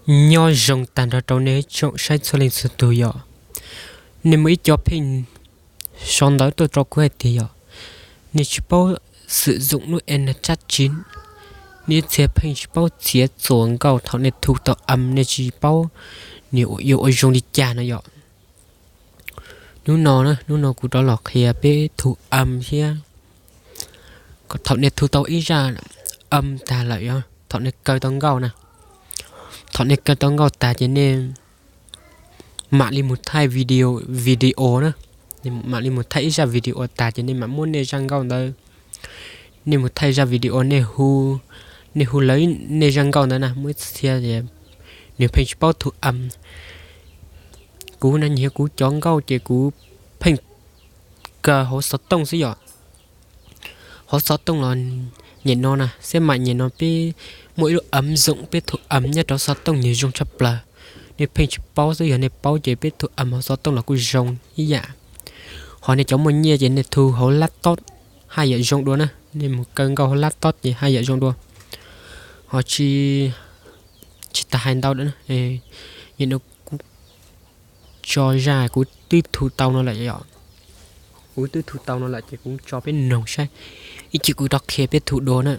Nyob zoo tag nrho rau nej tsoom saib txhua leej txhua tus yom. Nej muaj ib co pheej sau ntawv tuaj rau kuv hais tias yom, nej tsis paub xwm zoom lub ena tsab tsiv, nej ib txhia pheej tsis paub txiav txuas nkauj thaum nej thu tau am nej tsis paub nws yuav ua zoo li cas no yom. Hnub no, hnub no kuv rov los qhia peb thu am thiab. Thaum nej thu tau ib zaj am tag lawm, thaum nej kaw tau nkauj na, thaum nej kaw tau nkauj tag ces nej mam li mus thaij video, video na, mam li mus thaij ib zaj video tag ces nej mam muab nej zaj nkauj ntawd, nej mus thaij zaj video, nej hu, nej hu lawv nej zaj nkauj ntawd na, muaj ib txhia nws pheej tsis paub thu am. Kuv na nyiam kuv cov nkauj ces kuv pheej kaw hauv xov tooj xwb yom. Hauv xov tooj los nyem no na, xeb mam nyem no peb muaj ib lub am zoom peb thu am nyob rau xov tooj nws zoo tshaj plaws. Nej pheej tsis paub xwb, yog nej paub ces peb thu am hauv xov tooj los kuj zoo ib yam. Ho nej cov muaj nyiaj ces nej thu hauv laptop haj yam zoo dua na, nej mus kaw nkauj hauv laptop ces haj yam zoo dua. Ho tsis, tsis tas hais ntau, kuv tso zaj kuv twb thu tau no lawm yom. Kuv twb thu tau no lawm ces kuv tso peb noog saib, ib chim kuv rov qhia peb thu dua na.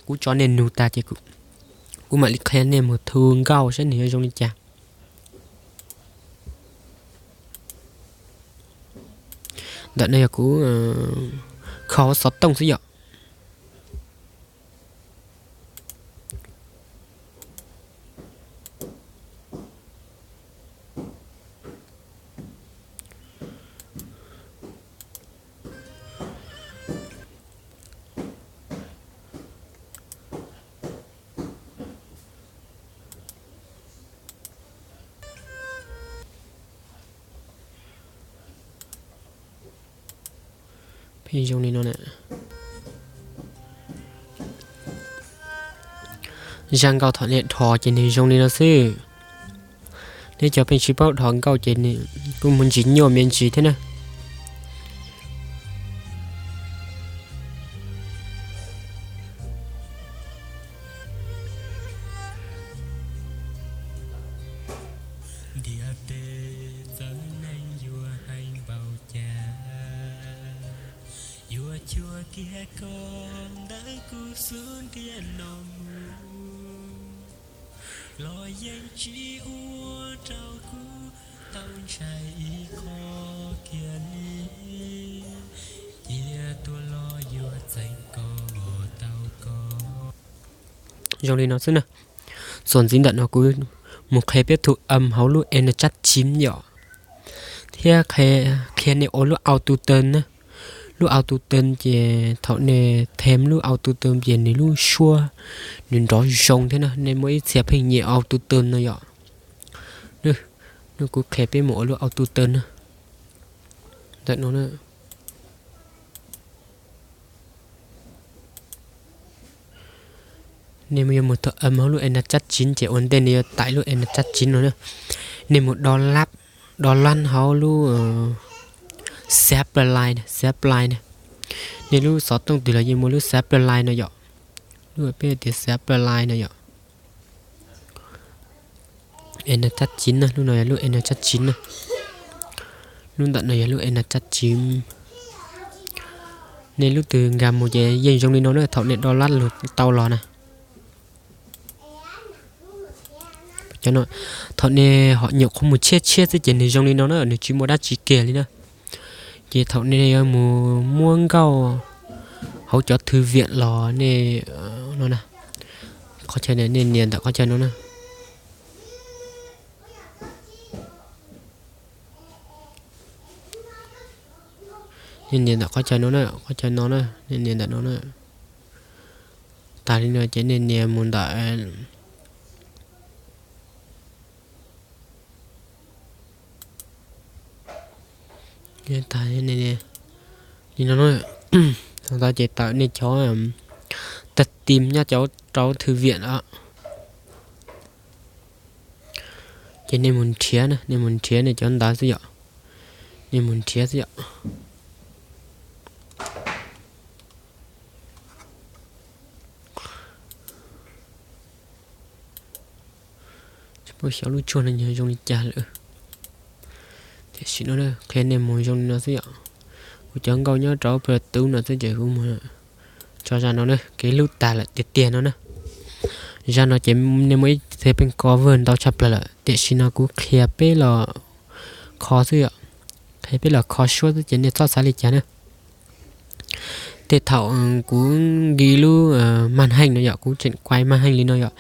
Kuv tso nej nug tag ces kuv mam li qhia nej mus thu nkauj saib nws yuav zoo li cas. Ntawm no yog kuv kho hauv xov tooj xwb yom. Pheej zoo li no na. Zaj nkauj thaum nej dhos ces nws zoo li no xwb. Nej cov pheej tsis paub dhos nkauj ces kuj mus ntsis nyuaj me ntsis thiab na. Ntiaj teb txawv neeg yuav heev npaum cas, yuav cuag kiag koj ntawm kuv xub ntiag no mus, los yeej tsis ua rau kuv tau ntshai ib qho kiag li. Cia tuaj los yuav txeeb koj ua tau koj. Zoo li no xwb na. Txuas ntxiv ntawm no kuv mus qhia peb thu am hauv lub ena tsab tsiv yom, thiab qhia nej ua lub auto tune na. Lub auto tune ces thaum nej them lub auto tune ces nws lub suab nws nrov zoo thiab na. Nej muaj ib txhia pheej nyiam auto tune no yom. Kuv qhia peb mus ua lub auto tune na. Ntawm no na. Nej yuav mus thu am hauv lub ena tsab tsiv ces ua ntej nej yuav tải lub ena tsab tsiv no na, nej mus download, download hauv lub Sublime, Sublime na. Nej lub xov tooj twg los yeej muaj lub Sublime no yom. Lub peb tias Sublime no yom. Ena tsab tsiv na, lub no yog lub ena tsab tsiv na. Lub ntawm no yog lub ena tsab tsiv. Nej lub twg nkag mus ces yeej zoo li no na, thaum nej download los tau los na. Thaum nej ho nyuam qhuav mus tshiab tshiab xwb ces nws zoo li no na, nws tsis muaj dab tsi kiag li na. Ces thaum nej yuav mus muab nkauj hauv cov thư viện los nej, no na, qhov chaw nej nias ntawm qhov chaw no na. Nej nias ntawm qhov chaw no na, qhov chaw no na, nej nias ntawm no na. Tag li no ces nej nias mus ntawm, tag li no, tag ces tawm nej cov tag tim nyob cov rau thư viện os. Ces nej mus nrhiav na, nej mus nrhiav nej cov ntawv xwb yom. Nej mus nrhiav xwb yom. Peb xyov lub tshuaj no yog zoo li cas lawm. Tiam sis no qhia nej mus zoo li no xwb yom. Kuv cov nkauj nyob rau Play Store no xwb ces kuv mus tso zaj no na, kev hlub tag lawm tiag tiag no na. Zaj no ces nej muaj ib txhia pheej cover ntau tshaj plaws lawm, tiam sis no kuv qhia peb los kho xwb yom. Qhia peb los kho suab xwb ces nej txhob xav li cas na. Tej thaum kuv nki lub maj heej no yom, kuv tseem kuaj maj heej li no yom.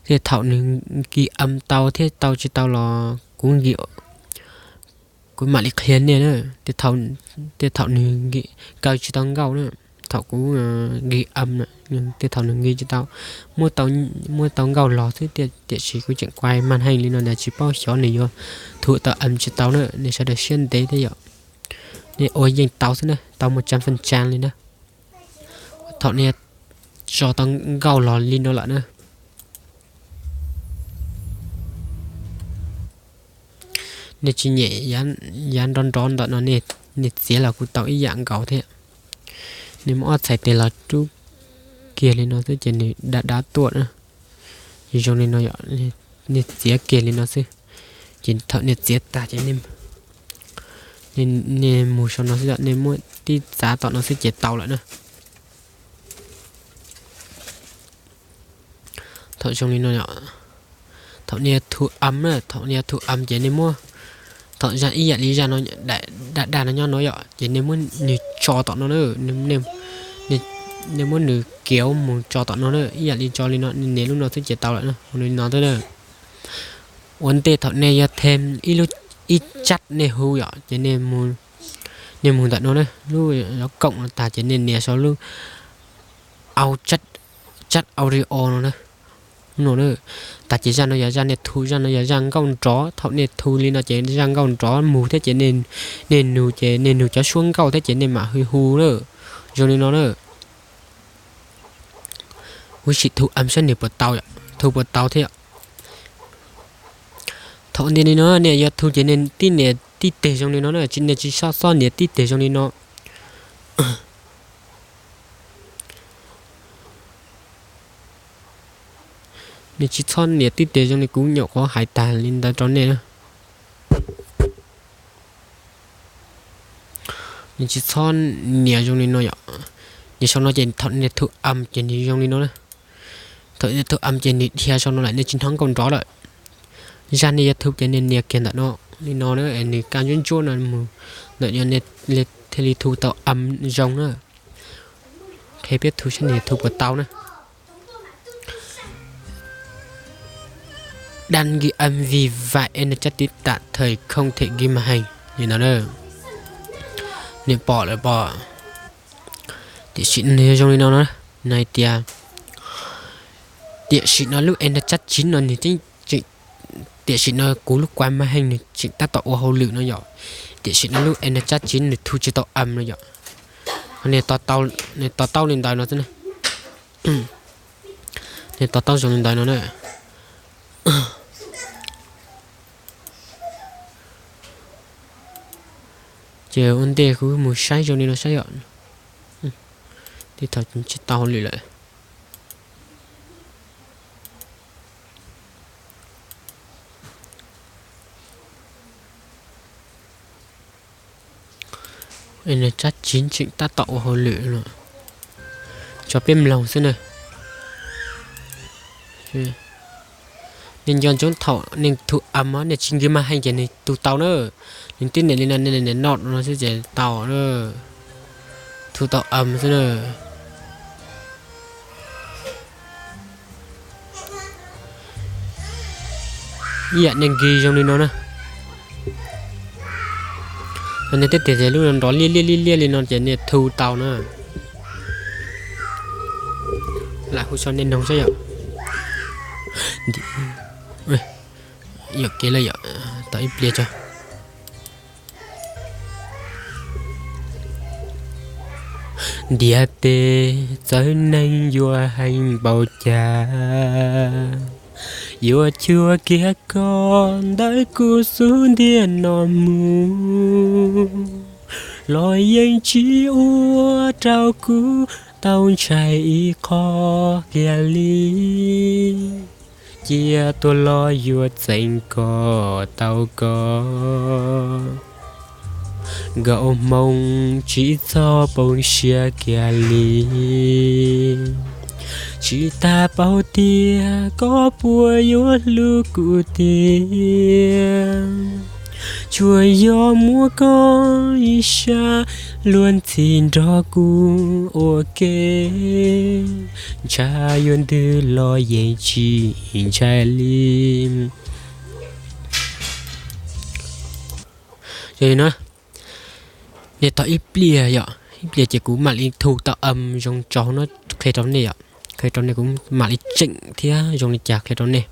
Tej thaum nws nki am tau thiab tau tsis tau los kuv nki, kuv mam li qhia nej na. Tej thaum nws nki kaw tsis tau nkauj na, thaum kuv nki am, tej thaum nws nki tsis tau, muab tau nkauj los xwb, tiam sis kuv tseem kuaj maj heej li no ntag, tsis paub xyov nws yuav thu tau am tsis tau na. Nej sawv daws siab ntev thiab yom, nej ua yeej tau xwb na, tau mus tsan faj tsan li na. Thaum nej tso tau nkauj los li no lawm na, nej tsis nyem yav nrov nrov ntawm no, nej txiav los kuj tau ib yam nkaus thiab. Nej muab ob txhais tes los rub kiag li no xwb ces nws dab dab tuaj na. Zoo li no yom, nej txiav kiag li no xwb, ces thaum nej txiav tag ces nej mus saum no xwb, nej muab tib txav tom no xwb ces tau lawm na. Thaum zoo li no, thaum nej thu am na, thaum nej thu am ces nej muab, thaum zaj ib yam li zaj no, daj daj no nyob no yom, ces nej muab nws tso tom no na, nej muab nws kiav mus tso tom no na, ib yam li tso li no, nej nias lub no xwb ces tau lawm na, ua li no xwb na. Ua ntej thaum nej yuav them ib lub, ib tsab nej hu yom, ces nej mus ntawm no na, lub zov koom no tag ces nej nias saum lub au, tsab audio no na. No, tag ces zaj no yog zaj nej thu, zaj no yog zaj nkauj nrov, thaum nej thu li no ces zaj nkauj nrov mus thiab ces nej nug ces nej nug cov suab nkauj thiab ces nej mam hu hu na. Zoo li no na. Kuv sim thu am saib nws puas tau, thu puas tau thiab. Thaum ntej li no nej yuav thu ces nej tib nias tib teg zoo li no na, nej tsis txhob txhob nias tib teg zoo li no. Nej tsis txhob nias tib teg zoo li kuv nyuam qhuav hais tag li ntawd rau nej na. Nej tsis txhob nias zoo li no yom. Nias saum no ces thaum nej thu am ces nws zoo li no na. Thaum nej thu am ces nws dhia saum no lawm, nej tsis hnov nkauj nrov lawm. Zaj nej yuav thu ces nej nias kiag ntawm no li no na, nws kaj ntsuab ntsuab no mus ntawm no, nej thiaj li thu tau am zoo na. Qhia peb thu saib nws thu puas tau na. Đăng ký âm vì vạch em chắc tạm thời không thể ghi màn hình li no na. Nws pom lawm pom. Tiam sis nws zoo li no na, nws hais tias, tiam sis no lub em na tsab tsiv no nws tseem, tiam sis no kuv lub kuaj maj heej nws tseem tab tom ua hauj lwm no yom. Tiam sis no lub em na tsab tsiv nws thu tsis tau am no yom. Nws to taub li ntawd no xwb na. Nws to taub zoo li ntawd no na. Ces ua ntej kuv mus saib zoo li no saib yom. Tej thaum tsis tau hauj lwm lawm. Nws tsab tsiv tseem tab tom ua hauj lwm no. Tso peb mloog xwb na. Nej nco ntsoov thaum nej thu am nej tsis nkag maj heej ces nws tu tau na. Nws tib niam li no, nej niam no no xwb ces tau na. Thu tau am xwb na. Ib yam nej nkag zoo li no na. Nej tib tias ces lub no nrov liab liab liab liab li no ces nej thu tau na. Lam hu so nej noog saib yom. Yuam kev lawm yom, tau ib pliag tso. Ntiav tes txawv neeg yuav heev npaum cas, yuav cuag kiag koj ntawm kuv xub ntiag no mus, los yeej tsis ua rau kuv tau ntshai ib qho kiag li. Cia tuaj los yuav txeeb kom tau koj, nkauj hmoob tsis txhob poob siab kiag li. Tsis tas paub tias koj puas yuav hlub kuv tiag, tsuas yog muab koj ib sab luag ntxhi nrog kuv ua ke, ntshai yuav ntws los yeej tsis ntshai li. Yog li na, niaj tog ib pliag yom, ib pliag ces kuv mam li thu tau zoo tso no qhia rau nej yom, qhia rau nej kuv mam li tseem thiab zoo li cas qhia rau nej.